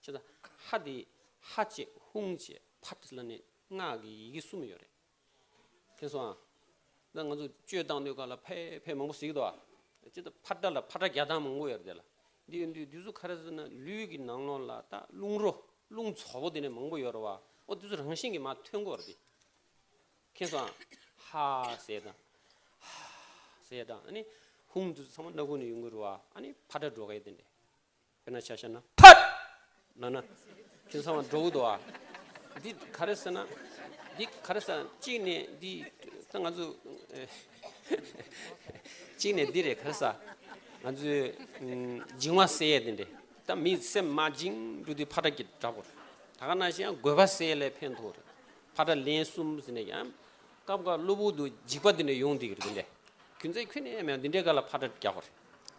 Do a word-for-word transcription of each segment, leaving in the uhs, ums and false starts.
བྱས་ཙང་ཧ་དེ་ཧ་བྱས་ཧུང་བྱས་ཕ་ཏ་ལ་ནི་སྔགས་ཀྱི་ཡི་གེ་གསུམ་ཡོད་རེད། མཁྱེན་སོང་ཨ། ད་ང་ཚོ་གཅོད་བཏང་དུས་སྐབས་ལ་ཕེ་ཕེ་མང་པོ་ཟེར་གྱི་འདུག་ཨ། ཅི་ད་ཕ་ཏ་ལ་ཕ་ཏ་རྒྱག་སྟངས་མང་པོ་ཡོད་རེད་དེ་ལ། འདི་ཡོད་དུས་འདི་ཚོ་ག་རེ་ཟེར་ན་ལུས་ཀྱི་ནང་ལོགས་ལ་ད་རླུང་རོ་རླུང་ཚ་པོ་དེ་ནས་མང་པོ་ཡོད་རེད་བ། ཨོ་འདི་ཚོ་རང་བཞིན་གྱིས་མར་ཐོན་གྱི་ཡོད་རེད་དེ། མཁྱེན་སོང་ཨ། ཧ་ཟེར་དང་། ཧ་ཟེར་དང་ཨ་ནི་ཧུང་འདི་ཚོ་ཚང་མ་སྣ་ཁུང་ནས་ཡོང་གི་རེད་བ། ཨ་ནི་ཕ་ཏ་འགྲོ་གི་ཡོད་དེ་འདྲས། དཔེར་ན་ཆ་བཞག་ན་ཕ་ཏ། ལབ་ན་ཁྱེད་ཚང་མ་འགྲོ་གི་འདུག་ཨ། འདི་ག་རེ་ཟེར་ན། འདི་ག་རེ་ཟེར་ན་གཅིག་ནས་འདི་ད་ང་ཚོ་ཨེ། གཅིག་ནས་འདི་རེད། ག་རེ་ཟེར། ང་ཚོས་ཨམ་འཇིང་བ་སེལ་ཡས་དེ་འདྲས། ད་མི་སེམས་མ་འཇིང་འགྲོ་དུས་ཕ་ཏ་གི་འདྲ་པོ་རེད། ད་ག་ནང་བཞིན་ཡང་རྒོད་པ་སེལ་ཡས་ལ་ཕན་ཐོགས་རེད། ཕ་ཏ་ལན་གསུམ་ཟེར་ནས་ཡང་སྐབས་འགའ་གློ་བུར་དུ་འཇིགས་པ་འདི་འདྲ་ཡོང་བསྡད་ཀྱི་རེད་དེ་འདྲས། རྒྱུ་མཚན་ཁྱོན་ནས་མེད། འདི་འདྲའི་སྐབས་ལ་ཕ་ཏ་རྒྱག་པ་རེད།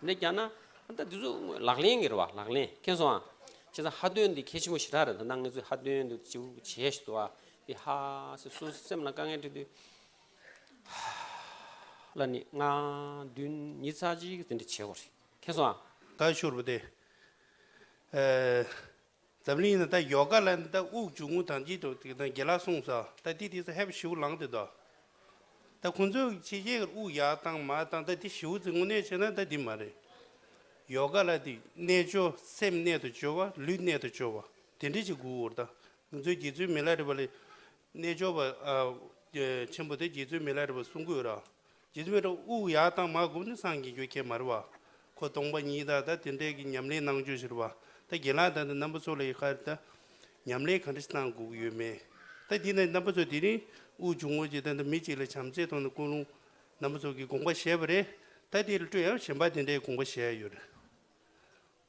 འདི་རྒྱག་ན་ཨ་ད་འདི་ཚོ་ལག་ལེན་གྱི་རེད་བ། ལག་ལེན། མཁྱེན་སོང་ཨ། བྱས་ཙང་ཧ་འདོན་འདི་གལ་ཆེན་པོ་ཞེ་དྲག་རེད། ད་ནང་ང་ཚོས་ཧ་འདོན་འདི་བྱེད་བྱེད་ཞིག་འདུག་བ། འདི་ཧ་ཟེར་སོ་སོ་སེམས་ལ་དཀའ་ངལ་འཕྲད་དུས་ཧ་ལ་ནི་ལྔ་བདུན་ཉི་ཤུ་རྩ་གཅིག་དེ་འདྲ་བྱེད་དགོས་རེད། མཁྱེན་སོང་ཨ། ད་ཤོར་བ་དེ། ཨེ། འཛམ་གླིང་ན་ད་ཡོ་ག་ལ་ནི་ད་དབུགས་འབྱུང་རྔུབ་དང་གཅིག་ཏུ་དེ་དང་རྒན་ལགས་གསུངས་ས་ད་དེ་དེ་ཚོ་ཧེབ་ཞིའུ་ལངས་ཏེ་དོ། ད་ཁོང་ཚོས་ཕྱི་རྒྱལ་གྱི་དབུགས་ཡར་བཏང་མར་བཏང་ད་དེ་ཞིའུ་ཚོ་དངོས་གནས་བྱས་ན་ད་དེ་མ་རེད། ཡོ་ག་ལ་དེ་རྣལ་འབྱོར་སེམས་རྣལ་དུ་འབྱོར་བ་ལུས་རྣལ་དུ་འབྱོར་བ་དེ་འདྲ་ཅིག་དགོས་འོར་ད། ང་ཚོའི་རྗེ་བཙུན་མི་ལ་རས་པ་ལས་རྣལ་འབྱོར་པ་ཨ་ཆེན་པོ་དེ་རྗེ་བཙུན་མི་ལ་རས་པ་གསུང་གི་ཡོད་ར། རྗེ་བཙུན་མི་ལ་རས་པ་དབུགས་ཡར་བཏང་མར་བསྒུམ་ནས་སངས་རྒྱས་རྒྱུ་ཁྱད་མ་རེད་བ། ཁོ་སྟོང་པ་ཉིད་དང་ད་དེ་འདྲའི་གི་ཉམས་ལེན་གནང་རྒྱུ་ཞིག་རེད་བ། ད་རྒན་ལགས་ད་ལྟ་རྣམ་པ་ཚོ་ལ་ཡི་ཁ་ད་ཉམས་ལེན་ག་འདྲ་ཞིག་གནང་དགོས་ཀྱི་ཡོད་མེད། ད་དེ་ནས་རྣམ་པ་ཚོ་དེ་རིང་དབུགས་འབྱུང་བ་ཅིག་ད་ལྟ་མི་གཅིག་ལ་བྱམས་བརྩེའི་ཐོག་ནས་ཀུན་སློང་རྣམ་པ་ཚོ་གིས་དགོངས་པ་བཞེས་པ་རེད། ད་དེ་ལ་སྤྲོད་ཡང་གཞན་པ་དེ་འདྲའི་དགོངས་པ་བཞེས་ཡ་ཡོད་རེད།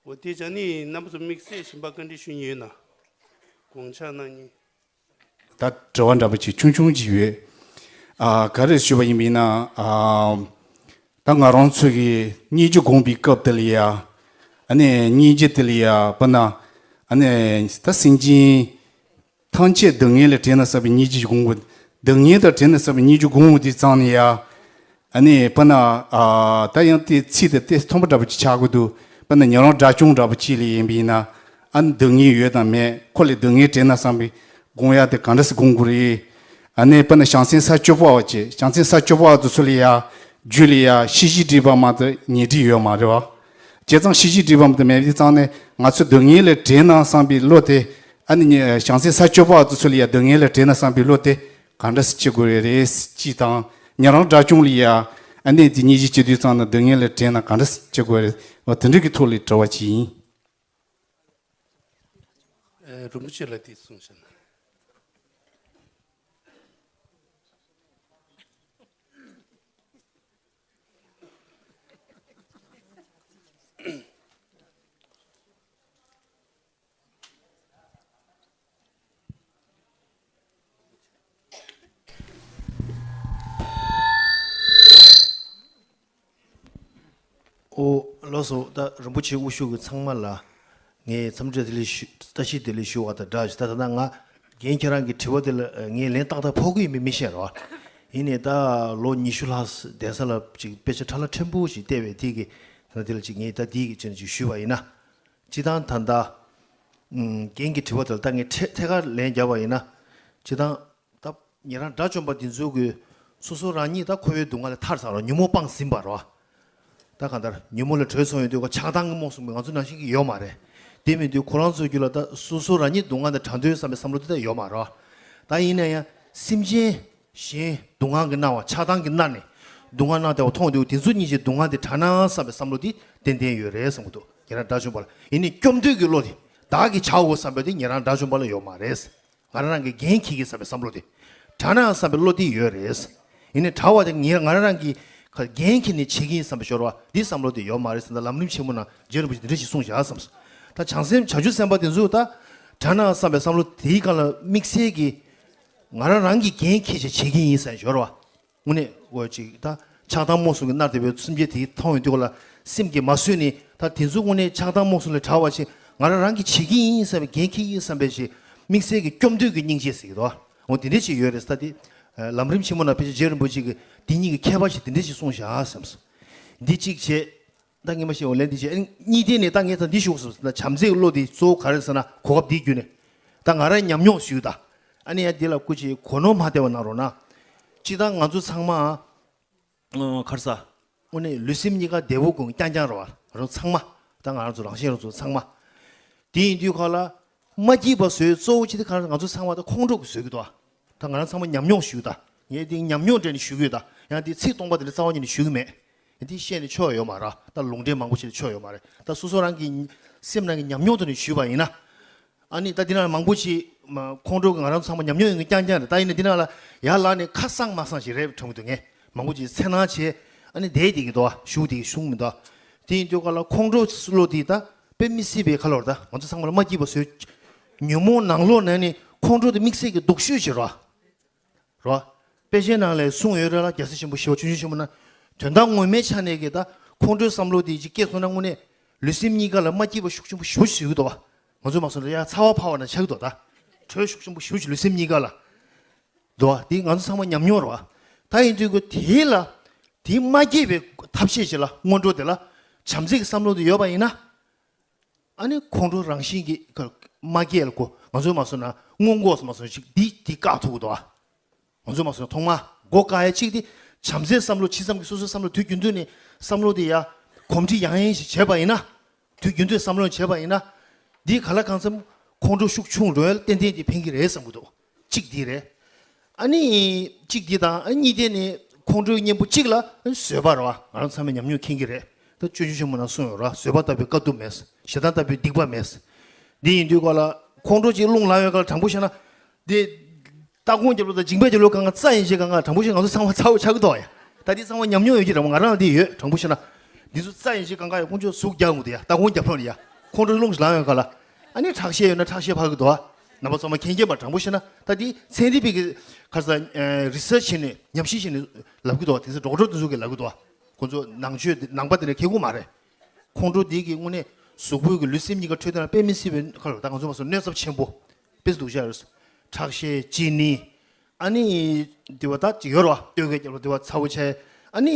འོ་དེ་བྱས་ནས་རྣམ་པ་ཚོ་དམིགས་བསལ་གཞན་པ་བཀའ་འདྲི་ཞུ་མཁན་ཡོད་ན་དགོངས་འཆར་གནང་མཁན། ད་དྲི་བ་འདྲ་པོ་ཅིག་ཆུང་ཆུང་ཅིག་ཡོད། ཨ་ག་རེ་ཞུས་པ་ཡིན་པ་ཡིན་ན། ཨ་ད་ང་རང་ཚོ་གི་སྙིང་རྗེ་སྒོམ་པའི་སྐབས་དེ་ལ་ཡ། ཨ་ནི་སྙིང་རྗེ་དེ་ལ་ཡ་དཔེར་ན། ཨ་ནི་ད་སེམས་ཅན་ཐམས་ཅད་སྡུག་བསྔལ་ལས་བྲལ་ན་བསམ་པའི་སྙིང་རྗེ་སྒོམ་དགོས། སྡུག་བསྔལ་དང་བྲལ་ན་བསམ་པའི་སྙིང་རྗེ་སྒོམ་དགོས་དུས་ཙང་ནས་ཡ། ཨ་ནི་དཔེར་ན། ཨ་ད་ཡང་དེ་ཚིག་དེ་དེ་མཐོན་པོ་འདྲ་པོ་ཅིག་ཆགས་ཀྱི་འདུག་དཔེར་ན་ཉན་རང་དགྲ་བཅོམ་འདྲ་པོ་ཅིག་ལ་ཡིན་པ་ཡིན་ན། ཨ་ནི་སྡུག་བསྔལ་ཡོད་དང་མེད་ཁོ་ལས་སྡུག་བསྔལ་བྲལ་ན་བསམ་པའི་སྒོམ་ཡ་དེ་ག་འདྲ་སེ་སྒོམ་དགོས་རེད། ཨ་ནི་དཔེར་ན་བྱང་སེམས་ས་བཅུ་པ་བ་ཅིག་བྱང་སེམས་ས་བཅུ་པ་བ་དེ་ཚོ་ལ་ཡ། རྒྱུད་ལ་ཡ་ཤེས་བྱའི་སྒྲིབ་པ་མ་གཏོགས་ཉོན་སྒྲིབ་ཡོད་མ་རེད་བ། བྱས་ཙང་ཤེས་བྱའི་སྒྲིབ་པ་མ་གཏོགས་མེད་པའི་ཙང་ནས་ང་ཚོ་སྡུག་བསྔལ་ལས་བྲལ་ན་བསམ་པའི་བློ་དེ། ཨ་ནི་བྱང་སེམས་ས་བཅུ་པ་བ་དེ་ཚོ་ལ་ཡ་སྡུག་བསྔལ་ལས་བྲལ་ན་བསམ་པའི་བློ་དེ་ག་འདྲ་སེ་བྱེད་དགོས་རེད་ཅེས་དང་། ཉན་རང་དགྲ་བཅོམ་ལ་ཡ། ཨ་ནི་དེ་སྙིང་རྗེ་བྱེད་དུས་ཙང་ན་སྡུག་བསྔལ་ལས་བྲལ་ན་ག་འདྲ་སེ་བྱེད་དགོས་རེད། འོ་དེ་འདྲ་གི་ཐོག་ལ་དྲི་བ་ཅིག་ཡིན། ཨེ་རིན་པོ་ཆེ་ལ་དེ་གསུངས་བཞག་ན། ཨོ་ལགས་སོ། ད་རིན་པོ་ཆེ་དབུ་བཞུགས་ཀྱི་ཚང་མ་ལ་ངས་འཚམས་འདྲི་བདེ་ལེགས་ཞུ་བཀྲ་ཤིས་བདེ་ལེགས་ཞུ་བ་དང་སྦྲགས་ཞུ། ད་ད་ལྟ་ང་རྒན་ཁྱེད་རང་གི་དྲི་བ་དེ་ལ་ངས་ལན་ཏག་ཏག་ཕོག་གི་ཡིན་མིན་མི་ཤེས་རོགས། ཡིན་ནའི་ད་ལོ་ཉི་ཤུ་ལྷག་གདན་ས་ལ་ཅིག་དཔེ་ཆ་ཕྲ་ལ་ཕྲན་བུ་ཞིག་བལྟས་པའི་དེ་གི་ད་དེ་ལ་ཅིག་ངས་ད་དེ་གི་ཅན་ཅིག་ཞུས་པ་ཡིན་ན། སྤྱིར་བཏང་ད་ལྟ་རྒན་གྱི་དྲི་བ་དེ་ལ་ད་ངས་ཐད་ཐད་ཀར་ལན་བརྒྱབ་པ་ཡིན་ན། སྤྱིར་བཏང་ད་ཉན་རང་དགྲ་བཅོམ་པ་འདི་ཚོ་གི་སོ་སོ་རང་ཉིད་ད་འཁོར་བའི་སྡུག་བསྔལ་ལས་ཐར་ཚར་རོ། ཉོན་མོངས་སྤངས་ཟིན་པ་རོ། ད་གང་ལྟར་ཉོན་མོངས་ལས་གྲོལ་སོང་ཡོད་དུས་ཆགས་སྡང་གི་རྨོངས་སོང་བའི་ང་ཚོ་ནང་བཞིན་གྱི་ཡོད་མ་རེད། དེ་མིན་དུས་ཁོ་རང་ཚོའི་རྒྱུད་ལ་ད་སོ་སོ་རང་ཉིད་སྡུག་བསྔལ་དང་བྲལ་འདོད་བསམ་པའི་བསམ་བློ་དེ་ད་ཡོད་མ་རོ། ད་ཡིན་ན་ཡང་སེམས་ཅན་གཞན་སྡུག་བསྔལ་གྱིས་མནར་བ་ཆགས་སྡང་གིས་མནར་ནས་སྡུག་བསྔལ་མནར་བསྡད་པ་མཐོང་དུས་དེ་ཚོ་གཉིས་ཀྱི་སྡུག་བསྔལ་དེ་བྲལ་ན་བསམ་པའི་བསམ་བློ་དེ་ཏན་ཏན་ཡོད་རེད་བསམ་གྱི་འདུག་ཉན་རང་དགྲ་བཅོམ་པ་ལ། ཡིན་ནའི་སྐྱོབ་འདོད་ཀྱི་བློ་དེ་བདག་གིས་བྱ་འོ་བསམ་པ་དེ་ཉན་རང་དགྲ་བཅོམ་པ་ལ་ཡོད་མ་རེད། ང་རང་རང་གི་འགན་འཁྱེར་གྱི་བསམ་པའི་བསམ་བློ་དེ། བྲལ་ན་བསམ་པའི་བློ་དེ་ཡོད་རེད། ཡིན་ནའི་བྲལ་བ་དེ་ངས་ང་རང་རང་གི་འགན་འཁྱེར་ནས་བྱེད་ཀྱི་ཡིན་བསམ་པའི་ཤོར་བ་འདི་བསམ་བློ་དེ་ཡོད་མ་རེད་ཟེར་ན། ལམ་རིམ་ཆེན་མོ་ནང་རྗེ་རིན་པོ་ཆེས་འདི་འདྲ་ཞིག་གསུངས་བཞག་བསམ་སོང་། ད་བྱང་སེམས་བྱང་ཆུབ་སེམས་དཔའ་དེ་ཚོས་ད་བྲལ་ན་བསམ་པའི་བསམ་བློ་དེའི་སྒང་ལ་དམིགས་བསལ་གྱི་ང་རང་རང་གི་འགན་འཁྱེར་བྱས་བྱེད་ཀྱི་ཡིན་བསམ་ཤོར་བ། དངོས་གནས་འོ་ཅིག་ད་ཆགས་སྡང་རྨོངས་གསུམ་གྱིས་མནར་བསྡད་པའི་སེམས་ཅན་དེ་མཐོང་ཡོང་དུས་ལ་སེམས་ཀྱིས་མ་བཟོད་ནས། ད་དེ་ཚོ་དངོས་གནས་ཆགས་སྡང་རྨོངས་གསུམ་ལས་བྲལ་བ་ཞིག་ང་རང་རང་གིས་བྱེད་ཀྱི་ཡིན་བསམ་པའི་འགན་འཁྱེར་གྱི་ཡིན་བསམ་པའི་ཞིག་དམིགས་བསལ་གྱི་སྐྱོབ་འདོད་ཀྱི་སྙིང་རྗེ་ཟེར་གྱི་འདུག་འོ་དེ་འདྲ་ཞིག་ཡོད་རེད། ད་དེ་ལམ་རིམ་ཆེན་མོ་ནང་ཕལ་ཆེར་རྗེ་རིན་པོ་ཆེ་གིས་དེ་གཉིས་ཀྱི་ཁྱད་པར་ཞིག་དེ་འདྲ་ཞིག་གསུངས་བཞག་བསམ་སོང་། འདི་གཅིག་བྱས། ད་ངས་མ་ཤེས་འོ་ལན་འདི་བྱས། ཨ་ནི་གཉིས་ལྡན་ནས་ད་ངས་ད་འདི་ཞུ་དགོས་སོང་ཟེར་ན། བྱམས་བརྩེའི་བློ་འདི་གཙོ་བོ་ག་རེ་ཟེར་ན། གོ་སྐབས་འདི་བརྒྱུད་ནས་ད་ང་རང་ཉམས་མྱོང་ཞུས་ད། ཨ་ནི་ཡང་འདི་ལ་སྐུ་མཁྱེན་གོ་ནོར་མ་སྟེར་བ་གནང་རོགས་གནང་། སྤྱིར་བཏང་ང་ཚོ་ཚང་མ་ཨ་ག་རེ་ཟ། དངོས་གནས་ལུས་སེམས་གཉིས་ཀ་བདེ་པོ་དགོས་རྐྱང་རྐྱང་རེད་བ། ང་རང་ཚང་མ། ད་ང་རང་ཚོ་རང་བཞིན་རང་ཚོ་ཚང་མ། དེ་ཡིན་དུས་ག་ལ་མ་སྐྱིད་པ་བཟོས་གཙོ་བོ་ཅིག་དེ་ག་རེ་ང་ཚོ་ཚང་མ་ད་ཁོང་ཁྲོ་གིས་བཟོས་ཀྱི་འདུག་བ། ད་ང་རང་ཚང་མ་ཉམས་མྱོང་ཞུས་ད། ངས་འདི་ཉམས་མྱོང་སྦྲེལ་ནས་ཞུ་གི་ཡོད་ད། ཡང་འདི་ཚིག་སྟོང་པ་དེ་ལས་རྩ་བ་ཉིད་ནས་ཞུ་གི་མེད། འདི་བཤད་ནས་ཆོ་ཡོད་མ་རེད། ད་ལུང་འདྲེན་མང་པོ་བྱས་ནས་ཆོ་ཡོད་མ་རེད། ད་སོ་སོ་རང་གི་སེམས་ནང་གི་ཉམས་མྱོང་ཐོག་ནས་ཞུས་པ་ཡིན་ན། ཨ་ནི་ད་འདི་ནང་ལ་མང་པོ་ཞིག་མ་ཁོང་ཁྲོ་གི་ང་རང་ཚོ་ཚང་མ་ཉམས་མྱོང་ཡོད་མཁན་རྐྱང་རྐྱང་རེད། ད་ཡིན་ན་འདི་ནང་ལ་ཡར་ལངས་ནས་ཁ་གསང་མ་གསང་ཞིག་རེད་དྲན་གྱི་འདུག་ངས་མང་པོ་ཞིག་འཚེར་སྣང་བྱས། ཨ་ནི་བསྡད་བསྡད་ཀྱི་འདུག་བ། བཞུགས་བསྡད་ཀྱི་བཞུགས་མི་འདུག་དེ་ཡིན་དུས་ག་ལ་ཁོང་ཁྲོ་བློ་དེ་ད་དཔེ་མི་སྲིད་པའི་ཁ་ལོར་ད་ང་ཚོ་ཚང་མ་ལ་མ་སྐྱིད་པ་བཟོས། ཉོན་མོངས་ནང་ལོགས་ནང་ནས་ཁོང་ཁྲོ་དེ་དམིགས་བསལ་གྱི་སྡུག་ཤོས་ཤིག་རེད་བ། རོ། དཔེ་ཆའི་ནང་ལ་གསུངས་ཡོད་རེད་ལ། རྒྱལ་སྲས་ཆེན་པོ་ཞི་བ་སྤྱོད་འཇུག་ཆེན་པོ་ན། དོན་དག་ངོ་མའི་ཆ་ནས་ཀྱི་ད་ཁོང་ཁྲོའི་བསམ་བློ་དེ་ཅིག་སྐྱེས་སོང་ན་དངོས་གནས་ལུས་སེམས་གཉིས་ཀ་ལ་མ་སྐྱིད་པ་ཤུགས་ཆེན་པོ་ཞེ་པོ་ཞིག་འདུག་བ། ང་ཚོ་མ་སོང་ན་ཡ་ཚ་བ་འཕར་བ་ན་ཆགས་འདུག་ད་ཁྲོ་ཤུགས་ཆེན་པོ་ཞེ་པོ་ཞིག་ལུས་སེམས་གཉིས་ཀ་ལ་འདུག་བ། དེ་ང་ཚོ་ཚང་མ་ཉམས་མྱོང་རེད་བ། ད་ཡིན་དུས་ཀྱི་དེ་ལ་དེ་མ་སྐྱེས་པའི་ཐབས་ཤེས་ཤིག་ལ་སྔོན་འགྲོ་དེ་ལ་བྱམས་བརྩེ་གི་བསམ་བློ་དེ་ཡོད་པ་ཡིན་ན། ཨ་ནི་ཁོང་ཁྲོ་རང་བཞིན་གྱིས་ཁ་མ་སྐྱེས་ལ་ཁོ་ང་ཚོས་མ་སོང་ན་སྔོན་འགོག་མ་སོང་ཞིག་འདི་འདི་བཀག་ཐུབ་ཀྱི་འདུག་ཨ། ང་ཚོས་མ་སོང་ན་ཐོག་མ་འགོག་བཀག་ཡ་གཅིག་དེ་བྱམས་བརྩེའི་བསམ་བློ་ཇི་ཙམ་གྱིས་སོ་སོའི་བསམ་བློ་དུས་རྒྱུན་དུ་ནས་བསམ་བློ་དེ་ཡ་གོམས་འདྲིས་ཡང་ཡང་ཞིག་བྱས་པ་ཡིན་ན། དུས་རྒྱུན་དུ་བསམ་བློ་བྱས་པ་ཡིན་ན། འདི་ག་ལ་གང་འཚམ་ཁོང་ཁྲོ་ཤུགས་ཆུང་འགྲོ་ཡ་ཏན་ཏན་དེ་ཕན་གྱི་རེད་བསམ་གྱི་འདུག་གཅིག་འདི་རེད། ཨ་ནི་གཅིག་འདི་དང་ཨ་གཉིས་དེ་ནི་ཁོང་ཁྲོའི་གཉེན་པོ་གཅིག་ལ་བཟོད་པ་རེད་བ། ང་རང་ཚང་མས་ཉམས་མྱོང་མཁྱེན་གྱི་རེད། ད་སྤྱོད་འཇུག་ཆེན་མོ་ནང་གསུངས་ཡོད་རེད་བ། བཟོད་པ་ལྟ་བུའི་དཀའ་ཐུབ་མེད། ཞེ་སྡང་ལྟ་བུའི་སྡིག་པ་མེད། འདི་ཡིན་དུས་ག་ལ་ཁོང་ཁྲོ་གཅིག་རླུང་ལངས་ཡོད་ག་ལ་དྲང་པོ་བཤད་ན། འདི་ལྟ་དགོངས་རྒྱབ་ལོག་དང་འཇིགས་པའི་རྒྱབ་ལོག་གང་ག་རྩ་ཡིན་ཞེས་གང་ག་དྲང་པོ་བཤད་ན་ང་ཚོ་ཚང་མ་ཚ་བོ་ཆགས་ཀྱི་འདུག་ཡ། ད་འདི་ཚང་མ་ཉམས་མྱོང་ཡོད་ཀྱི་རེད་བ། ང་རང་ལ་འདི་ཡོད་དྲང་པོ་བཤད་ན། འདི་ཚོ་རྩ་ཡིན་ཞེས་གང་ག་ཡ་ཁོང་ཚོས་ཟུག་རྒྱག་མི་འདུག་ཡ། ལྟ་དགོངས་རྒྱབ་ལོག་ནས་ཡ། ཁོང་ཁྲོ་རླུང་ཞིག་ལངས་ཡོད་ག་ལ། ཨ་ནི་ཁྲག་ཤེད་ཡོད་ན་ཁྲག་ཤེད་འཕར་གི་འདུག་ཨ། རྣམ་པ་ཚང་མ་མཁྱེན་མཁྱེན་པ་དྲང་པོ་བཤད་ན་ད་འདི་ཚན་རིག་པའི་གི་ཁ་ས་རི་སར་ཆི་བྱས་ནས་ཉམས་ཞིབ་བྱས་ནས་ལབ་གི་འདུག་ཨ། དེ་ཚོ་ཌོག་ཊར་དེ་ཚོ་གིས་ལབ་གི་འདུག་ཨ། ཁོང་ཚོ་ནང་ཆོས་དེ་ནང་པ་དེ་འདྲ་མཁས་པོ་མ་རེད། ཁོང་ཁྲོ་འདི་གི་དངོས་གནས་གཟུགས་པོའི་གི་ལུས་སེམས་གཉིས་ཀ་འཕྲོད་བསྟེན་ལ་དཔེ་མི་སྲིད་པའི་ཁ་ལོ་ད་ང་ཚོ་མ་སོང་གནོད་ཚབས་ཆེན་པོ་དཔེ་སྡུག་ཤ་རེད། ཁྲག་ཤེད་གཅིན་སྙི། ཨ་ནི་དེ་བ་ད་ཅིག་ཡོད་རེད་བ། སྟོད་གོས་རྒྱབ་ལ་དེ་བ་ཚ་བོ་ཆེ། ཨ་ནི་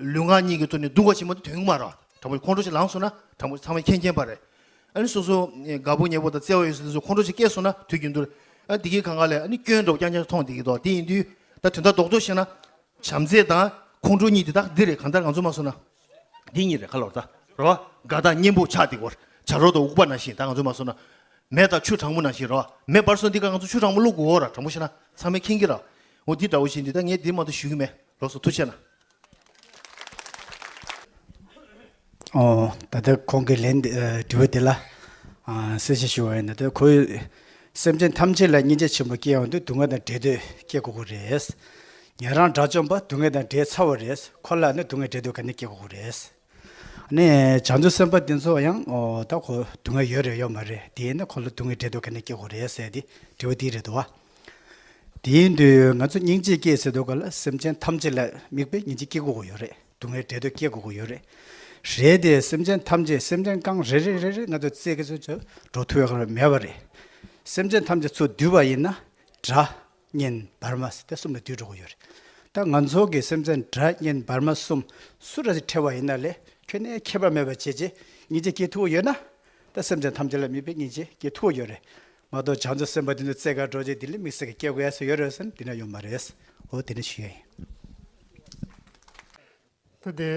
ལུས་ངག་གཉིས་ཀྱི་ཐོག་ནས་སྡུག་ག་ཆེན་པོ་དེ་དོན་གྱི་མ་རེད་བ། དྲང་པོ་ཁོང་ཁྲོ་ཞིག་ལངས་སོང་ན་དྲང་པོ་ཚང་མས་མཁྱེན་མཁྱེན་པ་རེད། ཨ་ནི་སོ་སོ་དགའ་པོ་ཉེ་པོ་དང་བརྩེ་བ་ཡོད་ས་དེ་ཚོ་ཁོང་ཁྲོ་ཞིག་སྐྱེས་སོང་ན་དུས་རྒྱུན་དུ་ཨ་དེ་གའི་གང་ག་ལས་ཨ་ནི་སྐྱོན་འདྲ་པོ་རྐྱང་རྐྱང་མཐོང་བསྡད་ཀྱི་འདུག་དེ་ཡིན་དུས་ད་དོན་དག་རྡོག་རྡོག་བཤད་ན། བྱམས་བརྩེ་དང་ཁོང་ཁྲོ་གཉིས་དེ་དག་འདི་རེད། གང་ལྟར་ང་ཚོ་མ་སོང་ན། འདི་གཉིས་རེད་ཁ་ལོར་ད། རེད་བ། དགའ་དང་གཉེན་པོ་ཆགས་འདི་གོ། བྱ་རོག་དང་འུག་པ་ནང་བཞིན་ད་ང་ཚོ་མ་སོང་ན། མེ་དང་ཆུ་གྲང་མོ་ནང་བཞིན་རེད་བ། མེ་འབར་སོང་འདི་ག་ང་ཚོ་ཆུ་གྲང་མོ་བླུག་དགོས་ར། དྲང་པོ་བཤད་ན་ཚང་མས་མཁྱེན་གྱི་ར། འོ་འདི་འདྲ་བོ་བཞིན་འདི་ད་ངས་འདི་མ་གཏོགས་ཞུ་གི་མེད། ལགས་སོ་ཐུགས་རྗེ་གནང་། ཨོ། ད་ལྟ་ཁོང་གི་ལན་འདི་ཨ་དྲི་བ་འདི་ལ་ཨ་གསལ་བཤད་ཞུ་བ་ཡིན་ན། ད་ཁོས་སེམས་ཅན་ཐམས་ཅད་ལ་སྙིང་རྗེ་ཆེན་པོ་སྐྱེ་ཡོང་དུས་སྡུག་བསྔལ་དང་བྲལ་འདོད་སྐྱེ་དགོས་ཀྱི་རེད། ཉན་རང་དགྲ་བཅོམ་པ་སྡུག་བསྔལ་དང་བྲལ་ཚར་བ་རེད། ཁོ་ལ་ནི་སྡུག་བསྔལ་བྲལ་འདོད་ག་ནས་སྐྱེ་དགོས་ཀྱི་རེད། ཨ་ནི་བྱང་ཆུབ་སེམས་དཔའ་འདི་ཚོ་ཡང་ཨོ་ད་ཁོ་སྡུག་བསྔལ་ཡོད་རེད་ཡོད་མ་རེད། དེ་ཡིན་ན་ཁོ་ལ་སྡུག་བསྔལ་བྲལ་འདོད་ག་ནས་སྐྱེ་དགོས་རེད་ཟེར་ཏེ་དྲི་བ་འདི་རེད་འདུག་བ། དེ་ཡིན་དུས་ང་ཚོ་སྙིང་རྗེ་སྐྱེས་ཟེར་དུས་ག་ལ་སེམས་ཅན་ཐམས་ཅད་ལ་དམིགས་པའི་སྙིང་རྗེ་སྐྱེ་དགོས་ཀྱི་ཡོད་རེད། སྡུག་བསྔལ་བྲལ་འདོད་སྐྱེ་དགོས་ཀྱི་ཡོད་རེད། རེད་དེ་སེམས་ཅན་ཐམས་ཅད་སེམས་ཅན་རྐང་རེ་རེ་རེ་རེ་ང་ཚོ་བརྩེ་གི་ཚོ་ཚོ་འགྲོ་ཐུབ་ཡག་མེད་པ་རེད། སེམས་ཅན་ཐམས་ཅད་ཚུར་བསྡུས་པ་ཡིན་ན་དགྲ་གཉེན་བར་མ་ཟེར་དེ་གསུམ་ལ་བསྡུས་འགྲོ་གི་ཡོད་རེད། ད་ང་ཚོ་གི་སེམས་ཅན་དགྲ་གཉེན་བར་མ་གསུམ་སུ་ར་ཞིག་འཕྲད་པ་ཡིན་ན་ལས་ཁྱོན་ནས་ཁྱད་པར་མེད་པ་བྱས་རྗེས་སྙིང་རྗེ་སྐྱེ་ཐུབ་ཀྱི་ཡོད་ན། ད་སེམས་ཅན་ཐམས་ཅད་ལ་དམིགས་པའི་སྙིང་རྗེ་སྐྱེ་ཐུབ་ཀྱི་ཡོད་རེད། མ་གཏོགས་བྱང་ཆུབ་སེམས་དཔའ་དེ་ཚོ་བརྩེ་དགའ་འགྲོ་རྗེས་དེ་ལས་དམིགས་བསལ་གྱི་སྐྱེ་དགོས་ཡ་ཟེར་ཡོད་རེད་ཟེར་ན་དེ་འདྲ་ཡོད་མ་རེད། འོ་དེ་འདྲ་ཞུ་ཡ་ཡིན། ད་དེ་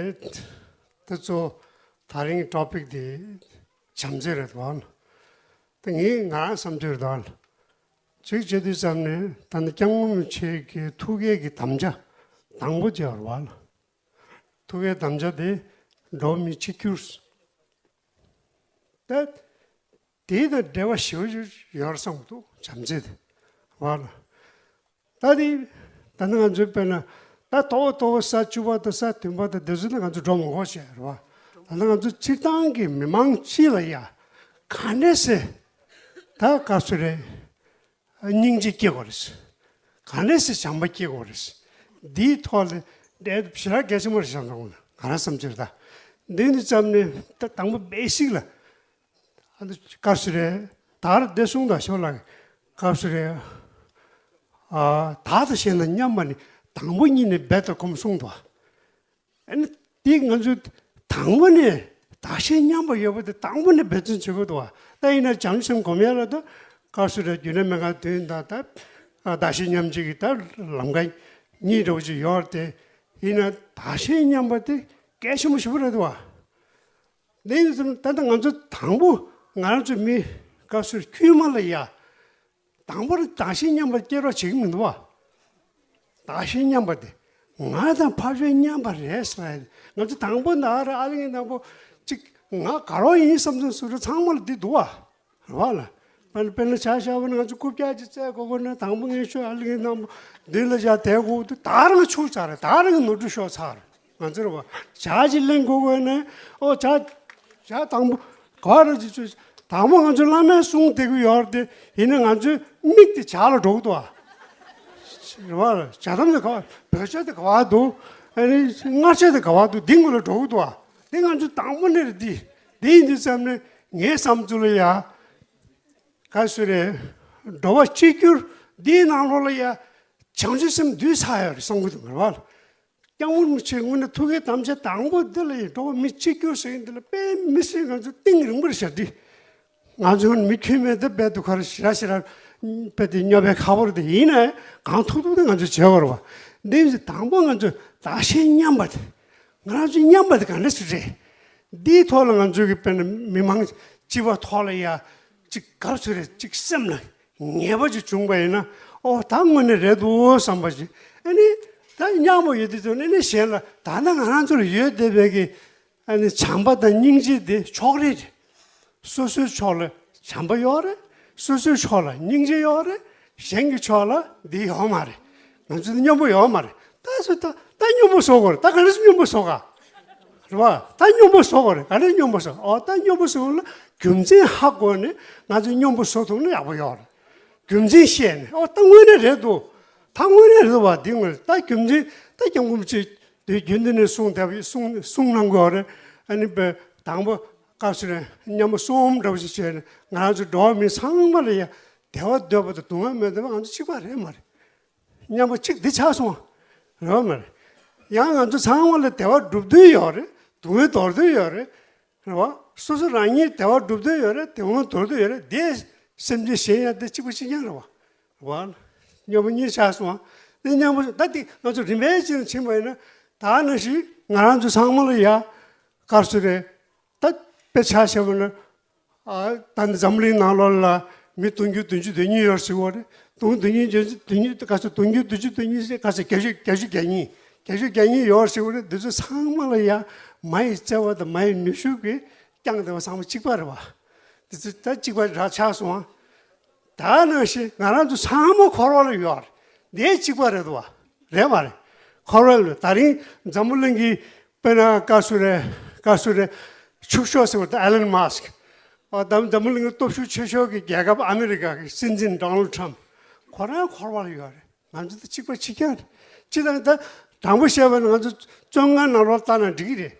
དེ་ཚོ་ད་རིང་ཊོ་པིག་དེ་བྱམས་བརྩེ་རེད་དོ། ད་ངས་ང་རང་བསམ་ཚུལ་རེད་དོ། གཅིག་བྱེད་དུས་ཙམ་ནས་ད་ནི་སྐྱབས་མགོན་རིན་པོ་ཆེ་གི་ཐུགས་ཀའི་གི་དམ་བཅའ་དང་པོ་དེ་རེད་བ། ཐུགས་ཀའི་དམ་བཅའ་དེ་འགྲོ་བ་མིའི་གཅིག་གྱུར། ད་དེ་དང་འབྲེལ་བ་ཞེ་པོ་ཅིག་ཡོད་རེད་བསམ་གྱི་འདུག་བྱམས་བརྩེ་དེ་བ་ལ། ད་དེ་ད་ནི་ང་ཚོའི་དཔེར་ན་ད་དོ་དོ་ས་བཅུ་པ་དང་ས་བདུན་པ་དང་དེ་ཚོ་ནི་ང་ཚོ་འགྲོ་མི་དགོས་བྱས་རེད་བ། ད་ནི་ང་ཚོ་སྤྱིར་བཏང་གི་མི་མང་སྤྱི་ལ་ཡ་ག་འདྲས་སེ་ད་སྐབས་སུ་རེད། སྙིང་རྗེ་སྐྱེ་དགོས་རེད། ག་འདྲས་སེ་བྱམས་པ་སྐྱེ་དགོས་རེད། འདིའི་ཐོག་ལ་འདྲེ་ཞེ་དྲག་གལ་ཆེན་པོ་རེད་བསམ་སོང་ང་རང་བསམ་ཚུལ་ད། འདི་ནི་ཙམ་ནས་ད་དང་པོ་བེ་སིག་ལ་ཨ་ནི་སྐབས་སུ་རེད། ད་ར་བདེ་སྲུང་དང་ཤོ་ལགས་སྐབས་སུ་རེད། ཨ་ད་ལྟ་བཤད་ན་མཉམ་པ་ནི་དང་པོ་གཉིས་ནི་རྦད་དེ་གོམས་གསུངས་འདུག་ཨ་ནི་དེ་ང་ཚོས་ དང་པོ་ནས་བདག་གཞན་མཉམ་པ་ཡོད་པ་དེ་དང་པོ་ནས་འབད་བརྩོན་བྱེད་དགོས་འདུག་བ། ད་ཡིན་ན་བྱམས་སེམས་སྒོམ་ཡ་ལ་ད་བཀའ་ཟུར་རྒྱུན་ལས་སྨན་ཁང་བདུན་དང་ད་བདག་གཞན་མཉམ་བརྗེ་གི་ད་ལམ་ཁ་གཉིས་འདྲ་བོ་ཅིག་ཡོད་རེད་དེ། ཡིན་ན་བདག་གཞན་མཉམ་པ་དེ་གལ་ཆེན་པོ་ཞེ་པོ་རེད་འདུག་བ། དེ་ཡིན་ཙང་ད་ལྟ་ང་ཚོ་དང་པོ་ང་རང་ཚོ་མི་བཀའ་ཟུར་དཀྱུས་མ་ལ་ཡ། དང་པོར་བདག་གཞན་མཉམ་པར་སྐྱེལ་རོགས་བྱེད་ཀྱི་མི་འདུག་བ། བདག་གཞན་མཉམ་པ་དེ། ང་དང་ཕ་ཆོས་མཉམ་པ་རེད་ཟེར་ཡ། ང་ཚོ་དང་པོ་ན་ར་ཨ་ལི་ངན་དང་པོ་གཅིག་ང་དགའ་རོགས་ཡིན་བསམ་ཚུལ་སུ་རེ་ཚང་མ་ལ་འདི་འདུག་བ། རེད་བ་ལ། དཔེར་ན་དཔེར་ན་ཆ་བཞག་པ་ན་ང་ཚོ་རྐུབ་བཀྱག་ཅིག་བཙལ་དགོས་དགོས་ན་དང་པོ་ངན་ཤོས་ཨ་ལི་ངན་དང་པོ་མདུན་ལ་བཞག་བསྡད་དགོས་འདུག་ད་རང་ཆུག་ཚར་རེད། ད་རང་ནོར་འཁྲུལ་ཤོར་ཚར་རེད། ང་ཚོར་བ་ཇ་ཅིག་ལེན་དགོས་དགོས་ནས་ཨོ་ཇ་ཇ་དང་པོ་ག་རེ་ཅིག་ཅིག་དང་པོ་ང་ཚོ་བླ་མའི་གསུང་དེ་གུ་ཡོད་རེད་དེ། ཡིན་ན་ང་ཚོའི་མིག་དེ་ཇ་ལ་འགྲོ་གི་འདུག་ཨ། རེད་བ། ཇ་དམ་དེ་ག་བ་བོད་ཇ་དེ་ག་བ་འདུག་ཨ་ནི་མངར་ཇ་དེ་ག་བ་འདུག་འདི་ངོ་ལ་འགྲོ་གི་འདུག་ཨ། དེ་ང་ཚོ་དང་པོ་ནས་རེད་དེ། དེ་ཡིན་དུས་ཙམ་ནས་ངའི་བསམ་ཚུལ་ལ་ཡ། ག་སུ་རེད། འགྲོ་བ་གཅིག་གྱུར་འདིའི་ནང་ལོགས་ལ་ཡ། བྱང་ཆུབ་སེམས་འདུས་ཚར་ཡོད་རེད་བསམ་གི་འདུག་མ་རེད་བ། སྐྱབས་མགོན་རིན་པོ་ཆེའི་དངོས་གནས་ཐུགས་ཀའི་དམ་བཅའ་དང་པོ་འདི་ལ་ཡིན། འགྲོ་བ་མི་གཅིག་གྱུར་ཟེར་མཁན་འདི་ལ་དཔེ་མི་སྲིད་ང་ཚོ་གཏིང་རིང་པོར་བཞག་སྟེ། ང་ཚོ་མི་ཁྱོད་མེད་ད་རྦད་དེ་ཁོ་ར་ཞེ་དྲག་ཞེ་དྲག་རྦད་དེ་སྙོབ་པའི་ཁག་པོ་རེད་དེ། ཡིན་ནའི་གང་ཐུབ་ཐུབ་དེ་ང་ཚོས་བྱེད་དགོས་རེད་བ། འདི་ཡིན་ཙང་དང་པོ་ང་ཚོས་བདག་གཞན་མཉམ་པ་དེ། ང་རང་ཚོ་མཉམ་པ་དེ་ག་འདྲ་ཞིག་རེད། འདིའི་ཐོག་ལ་ང་ཚོའི་གི་དཔེར་ན་མི་མང་སྤྱི་པ་ཐོག་ལ་ཡ་གཅིག་ག་རེ་ཟེར་རེད། གཅིག་སེམས་ལ་ངེས་པ་ཅིག་བྱུང་པ་ཡིན་ན། ཨོ་ད་དངོས་གནས་རེད་འདུག་བསམ་པ་ཅིག་ཨ་ནི་ད་མཉམ་པོ་ཡོད་དུས་ཙམ་ཨ་ནི་གཞན་ལ་ད་ལྟ་ང་རང་ཚོ་ལ་ཡོད་བསྡད་པའི་གི་ཨ་ནི་བྱམས་པ་དང་སྙིང་རྗེ་དེ་ཕྱོགས་རིས་རེད། སོ་སོའི་ཕྱོགས་ལ་བྱམས་པ་ཡོད་རེད། སོ་སོའི་ཕྱོགས་ལ་སྙིང་རྗེ་ཡོད་རེད། གཞན་གྱི་ཕྱོགས་ལ་འདི་ཡོད་མ་རེད། ང་ཚོ་འདི་སྙོམས་པོ་ཡོད་མ་རེད། ད་སུ་ད་ད་སྙོམས་པོ་བཟོ་དགོས་རེད། ད་ག་རེ་སྙོམས་པོ་བཟོ་ག་རེད་བ། ད་སྙོམས་པོ་བཟོ་དགོས་རེད། ག་རེ་སྙོམས་པོ་བཟོ། ཨོ་ད་སྙོམས་པོ་བཟོ་ལ་རྒྱུ་མཚན་ཧ་གོ་ནས་ང་ཚོ་སྙོམས་པོ་བཟོ་ཐུབ་ན་ཡག་པོ་ཡོད་རེད། རྒྱུ་མཚན་ཤེས་ནས་ཨོ་ད་དངོས་གནས་རེད་འདུག་ད་དངོས་གནས་རེད་བ། འདི་ངོས་ད་རྒྱུ་མཚན་ད་སྐྱབས་མགོན་ཆེ་དུས་རྒྱུན་དུ་ནས་གསུང་བསྡད་པ་གསུང་གསུང་གནང་དགོས་རེད། ཨ་ནི་པའི་དང་པོ་སྐབས་སུ་རེད། མཉམ་པོ་གསུམ་འདྲ་བོ་ཞིག་བྱས་ནས་ང་རང་ཚོ་འགྲོ་བ་མི་ཚང་མ་ལ་ཡ་བདེ་བ་འདོད་པ་དང་སྡུག་བསྔལ་མི་འདོད་པ་ང་ཚོ་གཅིག་པ་རེད་མ་རེད། མཉམ་པོ་གཅིག་འདི་ཆགས་སོང་བ་རེད་བ་མ་རེད། ཡང་ང་ཚོ་ཚང་མ་ལ་བདེ་བ་སྒྲུབ་འདོད་ཡོད་རེད། སྡུག་བསྔལ་འདོར་འདོད་ཡོད་རེད། རེད་བ། སོ་སོ་རང་ཉིད་བདེ་བ་སྒྲུབ་འདོད་ཡོད་རེད། སྡུག་བསྔལ་འདོར་འདོད་ཡོད་རེད། དེ་སེམས་ཅན་གཞན་ཡང་དེ་གཅིག་པ་གཅིག་རྐྱང་རེད་བ། རེད་བ། མཉམ་པོ་གཉིས་ཆགས་སོང་བ། དེ་མཉམ་པོ་ད་དེ་ང་ཚོ་རིམ་པས་ཕྱིན་ཕྱིན་པ་ཡིན་ན་ད་ནང་བཞིན་ང་རང་ཚོ་ཚང་མ་ལ་ཡ་དཀར་སུ་རེད། ད་དཔེ་ཆ་བཞག་པ་ན། ཨ་ད་ནི་འཛམ་གླིང་ནང་ལོགས་ལ་མི་དུང་ཕྱུར་བདུན་ཅུ་དོན་གཉིས་ཡོད་ཟེར་བ་རེད། དུང་དོན་གཉིས་བརྒྱད་ཅུ་དོན་གཉིས་ག་ཚོད་དུང་ཕྱུར་བདུན་ཅུ་དོན་གཉིས་ཟེར་ག་ཚོད་བརྒྱད་ཅུ་བརྒྱད་ཅུ་གྱ་གཉིས་བརྒྱད་ཅུ་གྱ་གཉིས་ཡོད་ཟེར་བ་རེད། འདི་ཚོ་ཚང་མ་ལ་ཡ་མ་ཡི་བརྩེ་བ་དང་མ་ཡི་ནུས་ཤུགས་ཀྱིས་བསྐྱངས་བསྡད་པ་ཚང་མ་གཅིག་པ་རེད་བ། འདི་ཚོ་ད་གཅིག་པ་རང་ཆགས་སོང་བ། ད་ནང་བཞིན་ང་རང་ཚོ་ཚང་མ་འཁོར་བ་ལ་ཡོད་རེད། འདི་གཅིག་པ་རེད་བ། རེད་མ་རེད། འཁོར་བ་ལ་ད་རིང་འཛམ་བུ་གླིང་གི་དཔེར་ན་བཀའ་ཟུར་རེད། བཀའ་ཟུར་རེད། ཕྱུག་ཤོས་ཟེར་བ་ད་ཨེ་ལན་མཱ་སྐ། ཨ་ད་འཛམ་བུ་གླིང་གི་སྟོབས་ཤུགས་ཆེ་ཤོས་ཀྱི་རྒྱལ་ཁབ་ཨ་མི་རི་ཀ་གི་སྲིད་འཛིན་ཌོ་ནལ་ཊམ། ཁོ་རང་འཁོར་བ་ལ་ཡོད་རེད། ང་ཚོ་ད་གཅིག་པ་གཅིག་རྐྱང་རེད། སྤྱིར་བཏང་ད་དྲང་པོ་བཤད་པ་ན་ང་ཚོ་བཙོན་ཁང་ནང་ལོགས་ལྟ་ན་འགྲིག་གི་རེད།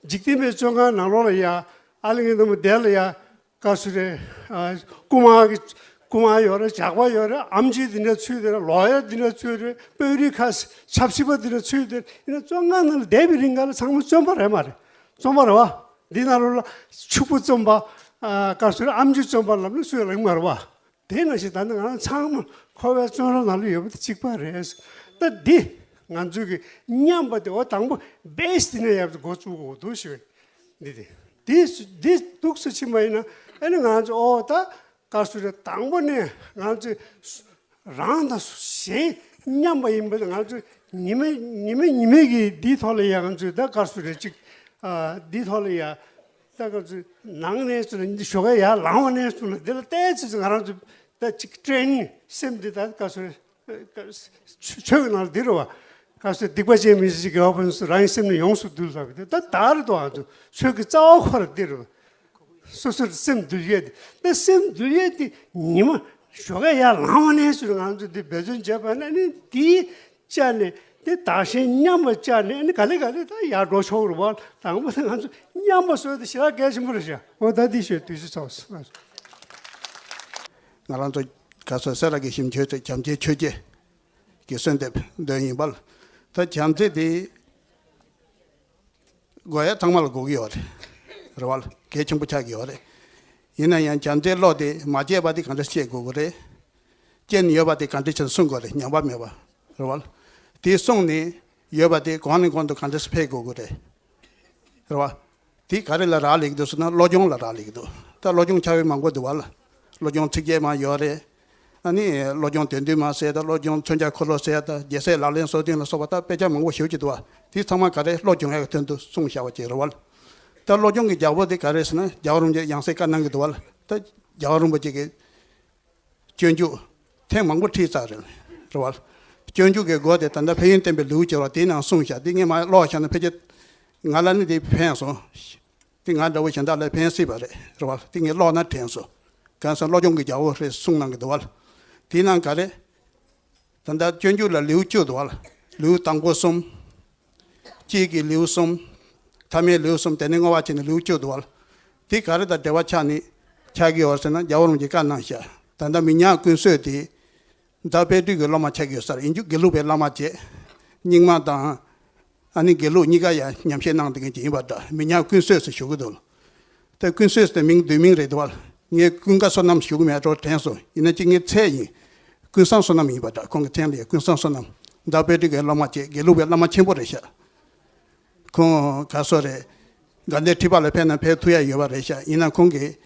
འཇིག་རྟེན་པའི་བཙོན་ཁང་ནང་ལོགས་ལ་ཡ་ཨ་ལི་ངན་དུ་མོ་དེ་ལ་ཡ། བཀའ་ཟུར་རེད། ཨ་རྐུ་མ་གི་རྐུ་མ་ཡོད་རེད། ཇག་པ་ཡོད་རེད། ཨེམ་ཆི་འདི་འདྲ་ཚུད་དེ་རེད། ལོ་ཡར་འདི་འདྲ་ཚུད་རེད། དཔོན་རིགས་ཁ་ཆབ་སྲིད་པ་འདི་འདྲ་ཚུད་དེ་རེད། ཡིན་ན་བཙོན་ཁང་ནང་ལ་བསྡད་པའི་རིང་ག་ལ་ཚང་མ་བཙོན་པ་རེད་མ་རེད། བཙོན་པ་རེད་བ། འདི་ནང་ལོགས་ལ་ཕྱུག་པོ་བཙོན་པ། ཨ་བཀའ་ཟུར་ཨེམ་ཆི་བཙོན་པ་ལབ་ན་སུས་ལབ་ཀྱི་མ་རེད་བ། དེ་ནང་བཞིན་ད་ནི་ང་རང་ཚང་མ་འཁོར་བའི་བཙོན་ར་ནང་ལ་ཡོད་པ་དེ་གཅིག་པ་རེད། ད་འདི་ང་ཚོའི་གི་མཉམ་པ་དེ་འོ་དང་པོ་བེ་སི་དེ་ནས་ཡར་འགོ་བཙུགས་དགོས་འདུག་ཞེས་འདི་དེ་འདི་འདི་འདུག་སེ་ཕྱིན་པ་ཡིན་ན་ཨ་ནི་ང་ཚོ་འོ་ད་བཀའ་ཟུར་རེ་དང་པོ་ནས་ང་ཚོ་རང་དང་གཞན་མཉམ་པ་ཡིན་པ་དེ་ང་ཚོ་ཉི་མ་ཉི་མ་ཉི་མ་གི་འདིའི་ཐོག་ལ་ཡ་ང་ཚོས་ད་བཀའ་ཟུར་རེ་གཅིག་ཨ་འདིའི་ཐོག་ལ་ཡ། ད་ག་ཚོད་ནང་ནས་ཚུར་ཞོགས་ཀས་ཡར་ལངས་པ་ནས་ཚུར་ལ་འདི་ལ་བལྟས་ཚུལ་ང་རང་ཚོ་ད་ཅིག་ཊེན་སེམས་འདི་ད་ག་ཚོད་ཆོས་ཀྱི་ནང་ལ་འདི་རུ་བ་ག་ཚོད་སྡིག་པ་ཅན་མི་ཞིག་དགེ་བ་ཕུན་སུམ་རང་གི་སེམས་ནི་ཡོངས་སུ་འདུལ་ལབ་ཀྱི་ད་ད་རེ་དོ་ང་ཚོ་ཆོས་ཀྱི་རྩ་བ་ཁོ་ར་འདི་རུ་སོ་སོར་སེམས་འདུལ་ཡས་འདི་ད་སེམས་འདུལ་ཡས་འདི་ཉི་མ་ཞོགས་ཀས་ཡར་ལངས་པ་ནས་ཚུར་ང་ཚོ་འདི་འབད་བརྩོན་བྱས་པ་ན་ནི་འདི། བཅར་ནས་དེ་བདག་གཞན་མཉམ་པར་བཅར་ནས་ཨ་ནི་ག་ལེ་ག་ལེ་ད་ཡར་འགྲོ་ཆོག་རེད་བ། དང་པོ་ད་ང་ཚོ་མཉམ་པ་བཟོས་ཏེ་ཞེ་དྲག་གལ་ཆེན་པོ་རེད་ཤག་འོ་ད་འདི་ཞོད་དུས་ཚོད་ཚོགས་སོང་། ང་རང་ཚོ་ག་ས་སེ་ར་གི་ཞིམ་ཆོས་ཚོས་བྱམས་ཆེན་ཆོས་རྗེ་གི་གསོལ་འདེབས་འདོན་ཡིན་པ་ལ་ད་བྱམས་བརྩེ་དེ། དགོས་ཡ་ཚང་མ་ལ་དགོས་ཀྱི་ཡོད་རེད། རེད་བ། གལ་ཆེན་པོ་ཆགས་ཀྱི་ཡོད་རེད། ཡིན་ན་ཡང་བྱམས་བརྩེའི་བློ་དེ་མ་སྐྱེས་པ་དེ་ག་འདྲ་སྐྱེ་དགོས་ཀྱི་རེད། སྐྱེས་ནས་ཡོད་པ་དེ་ག་འདྲ་བྱས་ནས་སྲུང་དགོས་རེད། ཉམས་པ་མེད་པ། རེད་བ། དེ་སྲུང་ནས་ཡོད་པ་དེ་གོང་ནས་གོང་དུ་ག་འདྲ་འཕེལ་དགོས་ཀྱི་རེད། རེད་བ། དེ་ག་རེ་ལ་རག་ལས་ཀྱི་འདུག་ཟེར་ན་སློབ་སྦྱོང་ལ་རག་ལས་ཀྱི་འདུག་ད་སློབ་སྦྱོང་བྱ་བའི་མང་པོ་འདུག་བ་ལ། སློབ་སྦྱོང་ཚིགས་བཅད་མ་ཡོད་རེད། ཨ་ནི་སློབ་སྦྱོང་དོན་བསྡུས་མ་ཟེར་ད་སློབ་སྦྱོང་མཚོན་བྱ་འཁོར་ལོ་ཟེར་ད་རྒྱལ་སྲས་ལག་ལེན་སོ་བདུན་ལ་སོགས་པ་ད་དཔེ་ཆ་མང་པོ་ཞེ་པོ་ཅིག་འདུག་བ། དེ་ཚང་མ་ག་རེ་བློ་སྦྱོང་ཡག་གི་དོན་དུ་གསུངས་བཞག་པ་ཅིག་རེད་བ་ལ། ད་སློབ་སྦྱོང་གི་རྒྱལ་པོ་དེ་ག་རེ་ཟེར་ན་རྒྱལ་བ་རིན་པོ་ཆེ་ཡང་སྲིད་བཀའ་གནང་གི་འདུག་བ་ལ། ད་རྒྱལ་བ་རིན་པོ་ཆེ་གི་སྤྱོད་འཇུག་ཐེངས་མང་པོ་ཁྲིད་ཚར་རེད། རེད་བ་ལ། སྤྱོད་འཇུག་གི་སྒོ་དེ་ད་ལྟ་ཕན་ཡོན་བསྟན་པའི་ལེའུ་བྱེ་བ་དེའི་ནང་གསུངས་བཞག་དེ་ངས་མ་ཀློག་བཞག་ན་ཕལ་ཆེར་ང་ལ་ནི་དེ་ཕན་སོང་། དེ་ང་འདྲ་བོ་གཞན་དག་ལ་ཕན་སྲིད་པ་རེད། རེད་བ། དེ་ངས་ཀློག་ན་དྲན་སོང་། གང་ཟེར་སློབ་སྦྱོང་གི་རྒྱལ་པོ་རེད་གསུངས་གནང་གི་འདུག་བ་ལ། དེའི་ནང་ག་རེ། ད་ལྟ་སྤྱོད་འཇུག་ལ་ལེའུ་བཅུ་འདུག་བ་ལ། ལེའུ་དང་པོ་གསུམ། དཔྱིད་ཀྱི་ལེའུ་གསུམ། ཐ་མའི་ལེའུ་གསུམ། དེ་ནས་བསྔོ་བ་བྱས་ནས་ལེའུ་བཅུ་འདུག་བ་ལ། དེ་ག་རེ་དང་འབྲེལ་བ་ཆགས་ནས་ཆགས་ཀྱི་ཡོད་ཟེར་ན་རྒྱལ་བ་རིན་པོ་ཆེས་བཀའ་གནང་བཞག་ད་ལྟ་མི་ཉག་ཀུན་བཟོད་དེ། རྫ་དཔལ་སྤྲུལ་གྱི་སློབ་མ་ཆགས་ཀྱི་ཡོད་ས་རེད། ཡིན་རྒྱུ་དགེ་ལུགས་པའི་བླ་མ་བྱས། རྙིང་མ་དང་། ཨ་ནི་དགེ་ལུགས་གཉིས་ཀ་ཡང་ཉམས་བཞེས་གནང་བསྡད་མཁན་ཅིག་ཡིན་པ་འདྲ། མི་ཉག་ཀུན་བཟོད་ཟེར་ཞུ་གི་འདུག་དེ་ཀུན་བཟོད་ཟེར་མིང་བསྡུས་མིང་རེད་འདུག་བ། ངས་ཀུན་དགའ་བསོད་ནམས་ཞུ་གི་མེད་འགྲོ་དྲན་སོང་། ཡིན་ན་ཅིག་ངའི་མཚན་ཡིན། ཀུན་བཟང་བསོད་ནམས་ཡིན་པ་འདྲ། ཁོང་གི་མཚན་ལ་ཡང་ཀུན་བཟང་བསོད་ནམས། རྫ་དཔལ་སྤྲུལ་གྱི་སློབ་མ་བྱས། དགེ་ལུགས་པའི་བླ་མ་ཆེན་པོ་རེད་ཤག་ཁོང་ག་སོ་རེད། དགའ་ལྡན་ཁྲི་པ་ལ་ཕེབས་ན་ཕེབས་ཐུབ་ཡ་ཡོད་པ་རེད་ཤག་ཡིན་ན་ཁོང་གིས་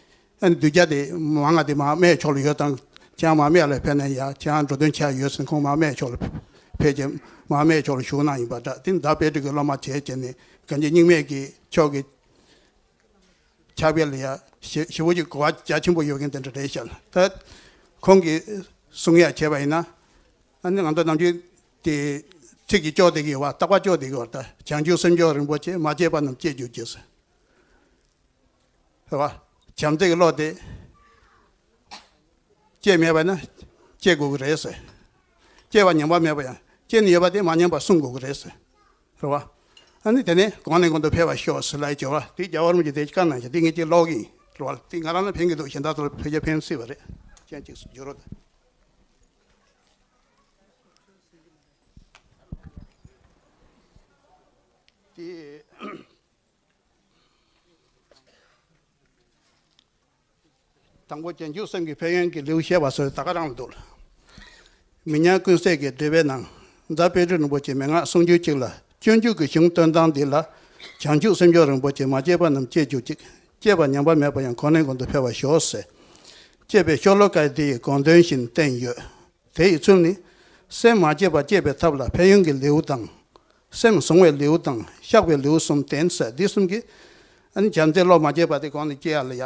ཨ་ནི་གདུལ་བྱ་དེ་མང་ང་དེ་མར་སྨད་ཕྱོགས་ལ་ཡོད་དང་། ཁྱེད་རང་མར་སྨད་ལ་ཕེབས་ན་ཡ་ཁྱེད་རང་འགྲོ་དོན་བྱ་ཡ་ཡོད་ཟེར་ཁོང་མར་སྨད་ཕྱོགས་ལ་ཕེབས་ཀྱི་མར་སྨད་ཕྱོགས་ལ་བཞུགས་གནང་ཡིན་པ་འདྲ། དེ་རྫ་དཔལ་སྤྲུལ་གྱི་སློབ་མ་བྱས་བྱས་ནས་གང་ཅི་རྙིང་མའི་གི་ཕྱོགས་ཀྱི་ཕྱག་དཔེ་ལ་ཡ་ཞེ་ཞེ་པོ་ཅིག་གོ་བ་རྒྱ་ཆེན་པོ་ཡོད་མཁན་དེ་འདྲ་རེད་ཤག་ད་ཁོང་གིས་གསུང་ཡ་བྱས་པ་ཡིན་ན། ཨ་ནི་ང་ཚོ་ནམ་རྒྱུན་དེ་ཚིག་གི་ལྕོག་དེ་གི་བ་རྟག་པ་ལྕོག་དེ་གི་བར་ད་བྱང་ཆུབ་སེམས་མཆོག་རིན་པོ་ཆེ་མ་སྐྱེས་པ་རྣམས་སྐྱེ་གྱུར་ཅིག་ཟེར། རེད་བ། བྱམས་བརྩེ་གི་བློ་དེ་སྐྱེས་མེད་པ་ན་སྐྱེ་དགོས་ཀྱི་རེད་ཟེར། སྐྱེས་པ་ཉམས་པ་མེད་པ་ཡང་སྐྱེས་ནས་ཡོད་པ་དེ་མ་ཉམས་པར་སྲུང་དགོས་ཀྱི་རེད་ཟེར། རེད་བ། ཨ་ནི་དེ་ནས་གོང་ནས་གོང་དུ་འཕེལ་བར་ཤོག་ཟེར་ལབ་ཀྱི་བ་དེ་རྒྱལ་བ་རིན་པོ་ཆེ་དེ་བཀའ་གནང་བྱས་དེ་ངས་ཅིག་ཀློག་གི་ཡིན། རེད་བ། དེ་ང་རང་ལ་ཕན་གྱི་འདུག་གཞན་དག་ཚོ་ལ་ཕལ་ཆེར་ཕན་སྲིད་པ་རེད། ཅན་ཅིག་བརྗོད་རོགས་དང་། དེ། དང་པོ་བྱང་ཆུབ་སེམས་ཀྱི་ཕན་ཡོན་གྱི་ལེའུ་བཤད་པ་སོགས་ད་ག་རང་ལ་འདུག་མི་ཉག་ཀུན་གསལ་གྱི་འགྲེལ་པའི་ནང་། རྫ་དཔལ་སྤྲུལ་རིན་པོ་ཆེའི་མན་ངག་གསུང་རྒྱུན་གཅིག་ལ། སྤྱོད་འཇུག་གི་གཞུང་སྟོན་སྟངས་འདི་ལ། བྱང་ཆུབ་སེམས་མཆོག་རིན་པོ་ཆེ་མ་སྐྱེས་པ་རྣམས་སྐྱེ་གྱུར་ཅིག་སྐྱེས་པ་ཉམས་པ་མེད་པ་ཡང་གོང་ནས་གོང་དུ་འཕེལ་བར་ཤོག་ཟེར། ཅེས་པའི་ཤོ་ལོ་ཀ་འདི་ཡི་དགོངས་དོན་བཞིན་བསྟན་ཡོད། དེ་ཡི་ཚུལ་ནི། སེམས་མ་བསྐྱེད་པ་བསྐྱེད་པའི་ཐབས་ལ་ཕན་ཡོན་གྱི་ལེའུ་དང་། སེམས་བཟུང་བའི་ལེའུ་དང་བཤགས་པའི་ལེའུ་གསུམ་བསྟན་ཟེར། འདི་གསུམ་གྱིས་ཨ་ནི་བྱམས་བརྩེའི་བློ་མ་སྐྱེས་པ་དེ་གོང་ནས་སྐྱེ་ཡ་ལ་ཡ་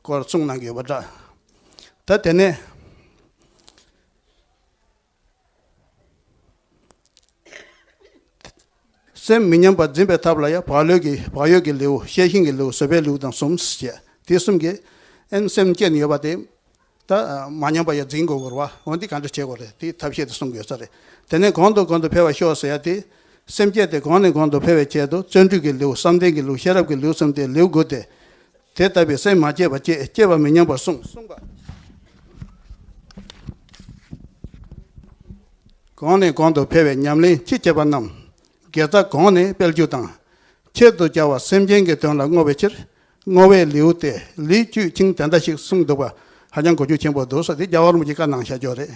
སྐོར་གསུངས་གནང་གི་ཡོད་པ་འདྲ། ད་དེ་ནས་སེམས་མི་ཉམས་པར་འཛིན་པའི་ཐབས་ལ་ཡང་བག་ཡོད་ཀྱི་བག་ཡོད་ཀྱི་ལེའུ། ཤེས་བཞིན་གྱི་ལེའུ། བཟོད་པའི་ལེའུ་དང་གསུམ་ཞེས། དེ་གསུམ་གྱིས་ཨན་སེམས་བསྐྱེད་ནས་ཡོད་པ་དེ་ད་མ་ཉམས་པ་ཡང་འཛིན་དགོས་ཀྱི་རེད་བ། འོན་ཏེ་ག་འདྲ་བྱེད་དགོས་རེད། དེའི་ཐབས་ཤེས་དེ་གསུང་གི་ཡོད་ས་རེད། དེ་ནས་གོང་དུ་གོང་དུ་འཕེལ་བར་ཤོག་ཟེར་ཡ་དེ། སེམས་བསྐྱེད་དེ་གོང་ནས་གོང་དུ་འཕེལ་བའི་ཆེད་དུ་བརྩོན་འགྲུས་ཀྱི་ལེའུ། བསམ་གཏན་གྱི་ལེའུ། ཤེས་རབ་ཀྱི་ལེའུ་གསུམ་སྟེ་ལེའུ་དགུ་སྟེ། དེ་ལྟ་བུའི་སེམས་མ་བསྐྱེད་པ་བསྐྱེད། བསྐྱེད་པ་མི་ཉམས་པར་བསྲུང་། བསྲུང་བ། གོང་ནས་གོང་དུ་འཕེལ་བའི་ཉམས་ལེན་ཅི་བྱེད་པ་རྣམས། དགེ་རྩ་གོང་ནས་སྤེལ་རྒྱུ་དང་། ཆེད་དུ་བྱ་བ་སེམས་ཅན་གྱི་དོན་ལ་བསྔོ་བའི་ཕྱིར། བསྔོ་བའི་ལེའུ་སྟེ་ལེའུ་བཅུའི་ཆིངས་དེ་འདྲ་ཞིག་གསུངས་འདུག་པ། ཧ་ཅང་གོ་རྒྱུ་ཆེན་པོ་འདུག་ཟེར་དེ་རྒྱལ་བ་རིན་པོ་ཆེས་བཀའ་གནང་བཞག་ཡོད་རེད།